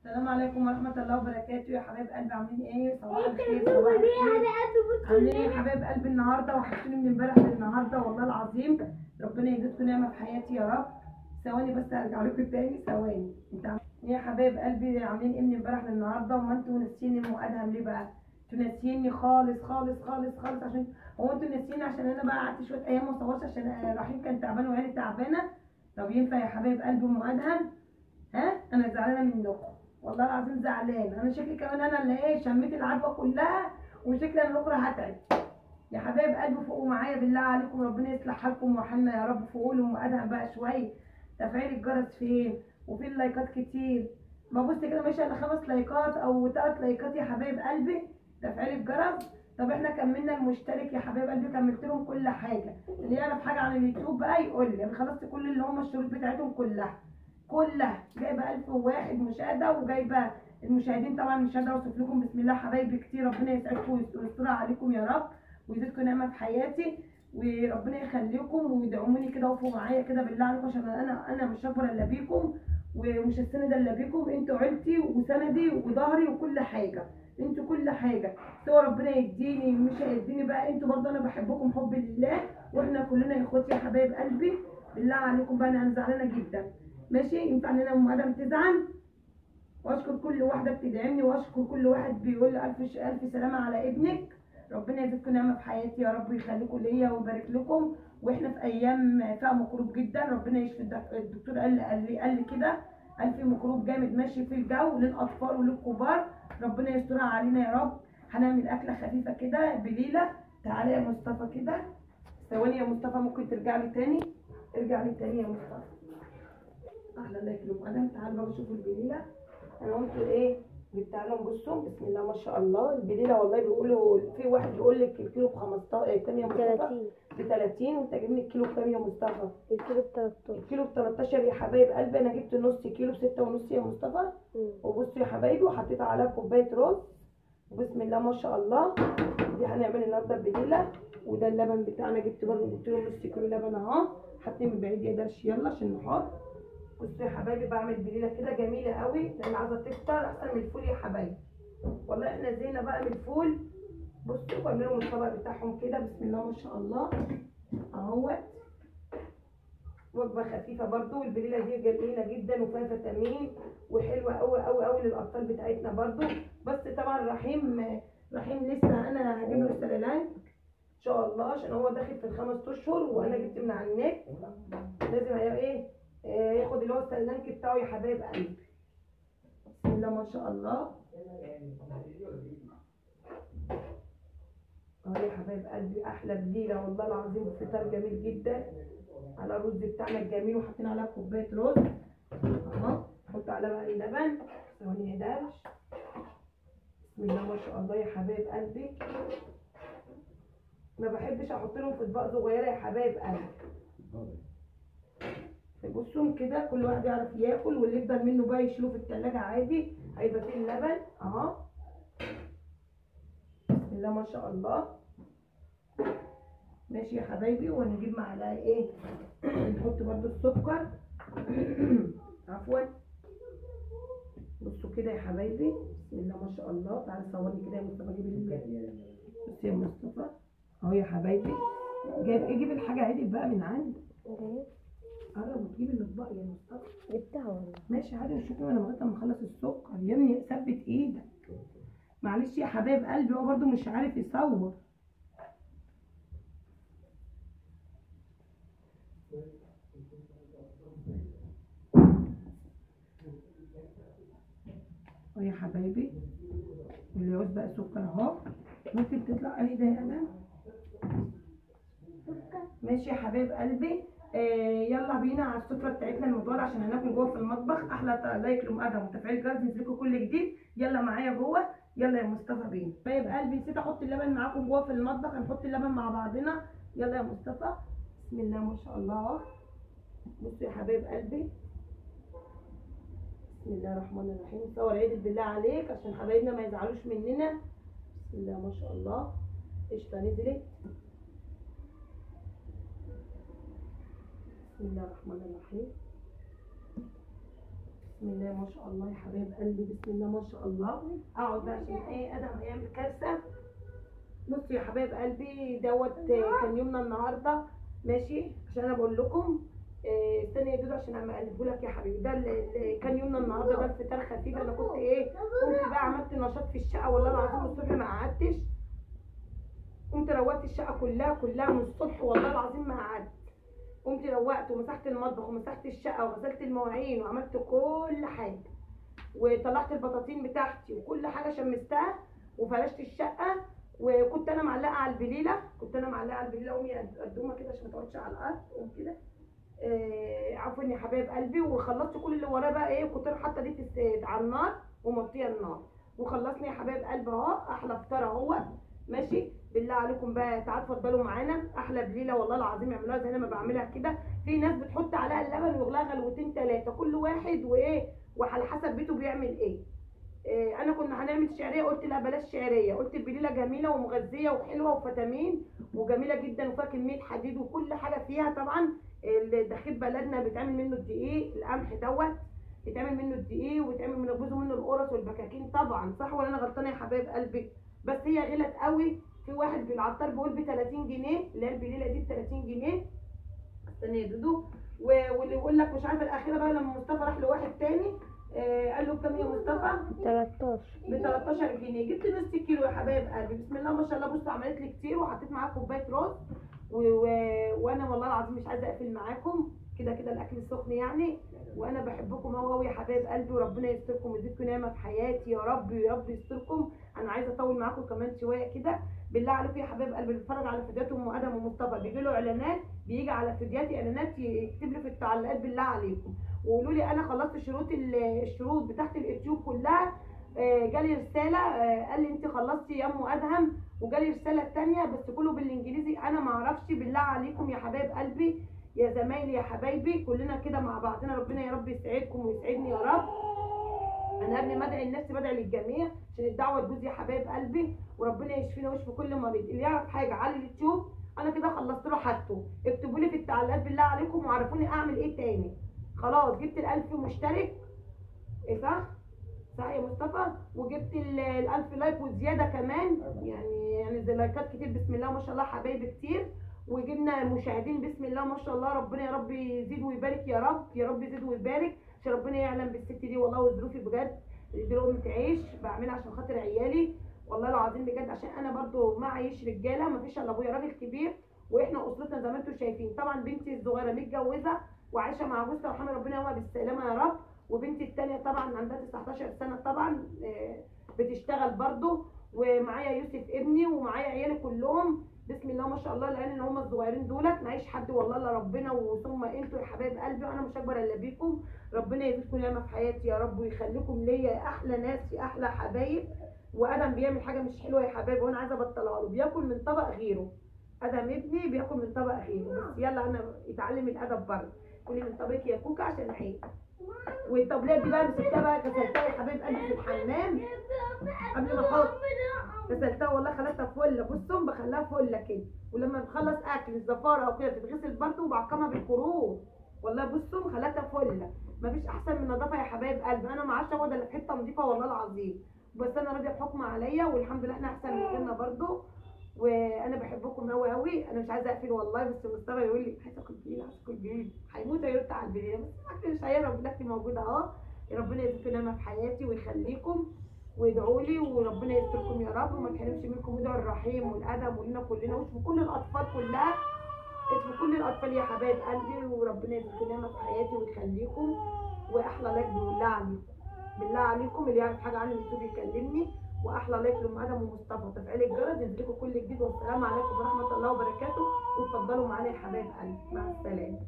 السلام عليكم ورحمة الله وبركاته يا حبايب قلبي، عاملين ايه؟ صباح الخير، صباح الخير. عاملين ايه يا حبايب قلبي النهارده؟ وحشتوني من امبارح للنهاردة والله العظيم. ربنا يزيدكم نعمه في حياتي يا رب. ثواني بس هرجع لكم تاني، ثواني. انت عاملين ايه يا حبايب قلبي؟ عاملين ايه من امبارح للنهاردة؟ وما انتوا ناسيين ام ادهم ليه بقى؟ انتوا ناسييني خالص خالص خالص خالص. عشان هو انتوا ناسييني عشان انا بقى قعدت شوية ايام ما صورتش عشان رحيم كان تعبان وعيلي تعبانة. طب ينفع يا حبايب قلبي ام ادهم؟ ها انا زعلانة منكم والله العظيم، زعلان انا. شكلي كمان انا اللي ايه شميت العدوى كلها، وشكلي انا بكره هتعب يا حبايب قلبي. فوقوا معايا بالله عليكم، ربنا يصلح حالكم وحالنا يا رب. فوقوا لام ادهم بقى شوية. تفعيل الجرس فين؟ وفين اللايكات كتير؟ ما بص كده ماشي على 5 لايكات او 3 لايكات يا حبايب قلبي. تفعيل الجرس. طب احنا كملنا المشترك يا حبايب قلبي، كملت لهم كل حاجة. اللي يعرف حاجة عن اليوتيوب بقى يقول لي. انا خلصت كل اللي هم الشروط بتاعتهم كلها كلها. جايبه 1001 مشاهده، وجايبه المشاهدين طبعا مش هقدر اوصف لكم. بسم الله حبايبي كتير، ربنا يسعدكم ويسترها عليكم يا رب، ويزيدكم نعمه في حياتي، وربنا يخليكم ويدعموني كده وقفوا معايا كده بالله عليكم، عشان انا مش هكبر الا بيكم، ومش السند الا بيكم. انتوا عيلتي وسندي وظهري وكل حاجة، انتوا كل حاجة. سواء ربنا يديني مش هيديني بقى، انتوا برضه انا بحبكم حب لله، واحنا كلنا اخواتي يا حبايب قلبي. بالله عليكم بقى انا زعلانة جدا. ماشي، ينفع ان انا ام ادم تزعل؟ واشكر كل واحدة بتدعمني، واشكر كل واحد بيقول لي الف الف سلامه على ابنك. ربنا يزيدكم نعمه في حياتي يا رب، ويخليكم ليا ويبارك لكم. واحنا في ايام فيها ميكروب جدا، ربنا يشفي. الدكتور قال لي كده، قال في ميكروب جامد ماشي في الجو للاطفال وللكبار، ربنا يسترها علينا يا رب. هنعمل اكله خفيفة كده بليلة. تعالى يا مصطفى كده، ثواني يا مصطفى، ممكن ترجع لي تاني؟ ارجع لي تاني يا مصطفى. احلى like لام ادم. تعالوا بقى شوفوا البليله. انا قلت ايه جبتها لهم. بصوا بسم الله ما شاء الله البليله، والله بيقولوا في واحد بيقول لك الكيلو ب 15 كام يا مصطفى؟ ب 30. وانت جايبني الكيلو بكام يا مصطفى؟ الكيلو ب 13. الكيلو ب 13 يا حبايب قلبي. انا جبت نص كيلو ب 6.5 يا مصطفى. وبصوا يا حبايبي، وحطيت عليها كوباية رز، وبسم الله ما شاء الله. دي هنعمل النهارده البليله. وده اللبن بتاعنا، جبت برده جبت له نص كيلو لبن اهو، حاطين من بعيد يا درش يلا عشان نحط. بصوا يا حبايبي بعمل بليلة كده جميلة قوي، لان عايزه تفطر احسن من الفول يا حبايبي. والله احنا زينا بقى من الفول. بصوا بعمل لهم الطبق بتاعهم كده بسم الله ما شاء الله اهوت. وجبة خفيفة برده، والبليله دي جميلة جدا وفيها فيتامين وحلوه قوي قوي قوي للاطفال بتاعتنا برده. بس طبعا رحيم لسه انا هجيب له سريلانك ان شاء الله، عشان هو داخل في ال5 اشهر، وانا جبت من على النت. لازم ايه ياخد اللي هو السلانك بتاعه يا حبايب قلبي. بسم الله ما شاء الله اهو يا حبايب قلبي، احلى بليلة والله العظيم. فطار جميل جدا على الرز بتاعنا الجميل، وحاطين عليها كوباية رز اهو. نحط عليها بقى اللبن، ثواني يا درش. بسم الله ما شاء الله يا حبايب قلبي. ما بحبش احط لهم في اطباق صغيرة يا حبايب قلبي. بصوا كده كل واحد يعرف ياكل، واللي يفضل منه بقى يشيله في التلاجة عادي، هيبقى فيه اللبن اهو. بسم الله ما شاء الله. ماشي يا حبايبي. وهنجيب معلقه ايه، نحط برده السكر عفوا. بصوا كده يا حبايبي بسم الله ما شاء الله. تعالى صورني كده يا مصطفى، جيب بصي يا مصطفى اهو يا حبايبي. جايب ايه؟ جيب الحاجة عدل بقى من عندك. قرب وتجيب الاطباق يا مصطفى. جبتها والله. ماشي عادي، وشوفي انا لغاية ما اخلص السكر يا ابني. ثبت ايدك معلش يا حبايب قلبي، هو برده مش عارف يصور. اهو يا حبايبي، واللي يعوز بقى سكر اهو. ممكن تطلع ايه ده يا ادم؟ ماشي يا حبايب قلبي. يلا بينا على السفرة بتاعتنا الموضوع، عشان هناكل جوه في المطبخ. احلى like لام ادم وتفعيل الجرس، ينزلكم كل جديد. يلا معايا جوه، يلا يا مصطفى بينا. طيب قلبي نسيت احط اللبن معاكم جوه في المطبخ، هنحط اللبن مع بعضنا. يلا يا مصطفى بسم الله ما شاء الله. بصوا يا حبايب قلبي بسم الله الرحمن الرحيم. صور عيد بالله عليك عشان حبايبنا ما يزعلوش مننا. بسم الله ما شاء الله. قشطه نزلت. بسم الله الرحمن الرحيم. بسم الله ما شاء الله يا حبايب قلبي، بسم الله ما شاء الله. اقعد بقى عشان ايه ادم هيعمل كارثة. بصوا يا حبايب قلبي دوت كان يومنا النهارده ماشي، عشان انا بقول لكم استنى يا دودو عشان اما اقلبه لك يا حبيبي. ده اللي كان يومنا النهارده، ده الفطار خفيف. انا كنت ايه قمت بقى عملت نشاط في الشقة والله العظيم الصبح ما قعدتش، قمت روقت الشقة كلها كلها من الصبح والله العظيم ما قعدت. قمت روقت ومسحت المطبخ ومسحت الشقة وغسلت المواعين وعملت كل حاجة، وطلعت البطاطين بتاعتي وكل حاجة شمستها وفرشت الشقة. وكنت انا معلقه على البليله، كنت انا معلقه على البليله. امي قدومه كده عشان ما تقعدش على الارض، قوم كده عفوا يا حبايب قلبي. وخلصت كل اللي وراه بقى ايه، كنت انا حاطه دي على النار ومطيه النار، وخلصنا يا حبايب قلبي اهو احلى فطار اهو ماشي. بالله عليكم بقى تعالوا اتفضلوا معانا احلى بليلة والله العظيم، اعملوها زي انا ما بعملها كده. في ناس بتحط عليها اللبن ويغليها غلوتين ثلاثة، كل واحد وايه وعلى حسب بيته بيعمل ايه. انا كنا هنعمل شعرية، قلت لا بلاش شعرية، قلت البليله جميلة ومغذيه وحلوه وفيتامين وجميلة جدا وفيها كمية حديد وكل حاجة فيها. طبعا الدخيل بلدنا بيتعمل منه الدقيق، القمح دوت بيتعمل منه الدقيق وبيتعمل منه جزء منه القرص والبكاكين طبعا، صح ولا انا غلطانة يا حبايب قلبي؟ بس هي غلت قوي. في واحد بالعطار بيقول ب 30 جنيه اللي هي البليله دي ب 30 جنيه. استنى يا دودو. واللي يقول لك مش عارفه الاخيرة بقى، لما مصطفى راح لواحد تاني قال له بكام يا مصطفى؟ 13 ب 13 جنيه. جبت نص كيلو يا حبايب قلبي بسم الله ما شاء الله. بصوا عملت لي كتير وحطيت معاه كوباية رز وانا والله العظيم مش عايزه اقفل معاكم كده كده الاكل سخن يعني. وانا بحبكم قوي قوي يا حبايب قلبي، وربنا يستركم ويزيدكم نعمه في حياتي يا رب، يا رب يستركم. انا عايزه اطول معاكم كمان شوية كده. بالله عليكم يا حبايب قلبي اللي بيتفرج على فيديوهات ام ادم ومصطفى بيجي له اعلانات، بيجي على فيديوهاتي اعلانات، يكتب لي في التعليقات بالله عليكم وقولوا لي انا خلصت شروط الشروط بتاعت اليوتيوب كلها. جالي رسالة قال لي انت خلصتي يا ام ادهم، وجالي رسالة ثانية بس كله بالانجليزي انا ما اعرفش. بالله عليكم يا حبايب قلبي يا زمايلي يا حبايبي كلنا كده مع بعضنا، ربنا يا رب يسعدكم ويسعدني يا رب. انا قبل ما ادعي لنفسي بدعي للجميع عشان الدعوة تجوز يا حبايب قلبي، وربنا يشفينا ويشفي كل مريض. اللي يعرف حاجة على اليوتيوب انا كده خلصت له حاجته، اكتبوا لي في التعليقات بالله عليكم وعرفوني اعمل ايه تاني. خلاص جبت ال1000 مشترك ايه صح؟ صح يا مصطفى؟ وجبت ال1000 like وزيادة كمان، يعني زي لايكات كتير بسم الله ما شاء الله حبايبي كتير، وجبنا مشاهدين بسم الله ما شاء الله. ربنا يا رب يزيد ويبارك يا رب، يا رب يزيد ويبارك، عشان ربنا يعلم بالست دي والله وظروفي بجد، دي لقمة عيش بعملها عشان خاطر عيالي والله العظيم بجد، عشان انا برضو معيش رجاله، مفيش الا ابويا راجل كبير، واحنا اسرتنا زي ما انتم شايفين. طبعا بنتي الصغيرة متجوزة وعايشة مع جوزها وحامل ربنا يقومها بالسلامة يا رب، وبنتي الثانية طبعا عندها 19 سنة طبعا بتشتغل برضو، ومعايا يوسف ابني ومعايا عيالي كلهم بسم الله ما شاء الله. لان ان هم الصغيرين دولت معيش حد والله الا ربنا وثم انتوا يا حبايب قلبي، وانا مش هكبر الا بيكم. ربنا يزيدكم نعمه في حياتي يا رب ويخليكم ليا يا احلى ناس يا احلى حبايب. وادم بيعمل حاجة مش حلوة يا حبايب وانا عايزه ابطلها له، بياكل من طبق غيره. ادم ابني بياكل من طبق غيره، بس يلا انا اتعلم الادب بره، كلي من طبقك يا كوكا عشان عيب. والطبليه دي بقى مسكتها بقى غسلتها يا حبايب قلبي في الحمام قبل ما احط، غسلتها والله خليتها فله. بصوا بخليها فله كده، ولما بخلص اكل الزفاره او كده بتتغسل برده وبعقمها بالكروب والله. بصوا خليتها فله، مفيش احسن من النظافة يا حبايب قلبي. انا ما اعرفش اقعد الا في حتة نظيفة والله العظيم، بس انا راضية بحكم عليا والحمد لله احنا احسن من غيرنا برده. وانا بحبكم قوي قوي، انا مش عايزه اقفل والله، بس مصطفى يقول لي عايزه اكل بليلة عايزه اكل بليلة، هيموت هيرد على البليله، بس الاكل مش هيهرب، الاكل موجود اهو. ربنا يزيدكم نعمه في حياتي ويخليكم وادعوا لي وربنا يستركم يا رب وما تحرمش منكم. وادعوا الرحيم والادم ولنا كلنا واشفوا كل الاطفال كلها، اشفوا كل الاطفال يا حبايب قلبي، وربنا يزيدكم نعمه في حياتي ويخليكم. واحلى like بالله عليكم، بالله عليكم اللي يعرف حاجة عن اليوتيوب يكلمني. واحلى like لام ادم ومصطفى، وتفعيل الجرس ينزلكم كل جديد. والسلام عليكم ورحمة الله وبركاته، واتفضلوا معانا يا حبايب قلبي، مع السلامة.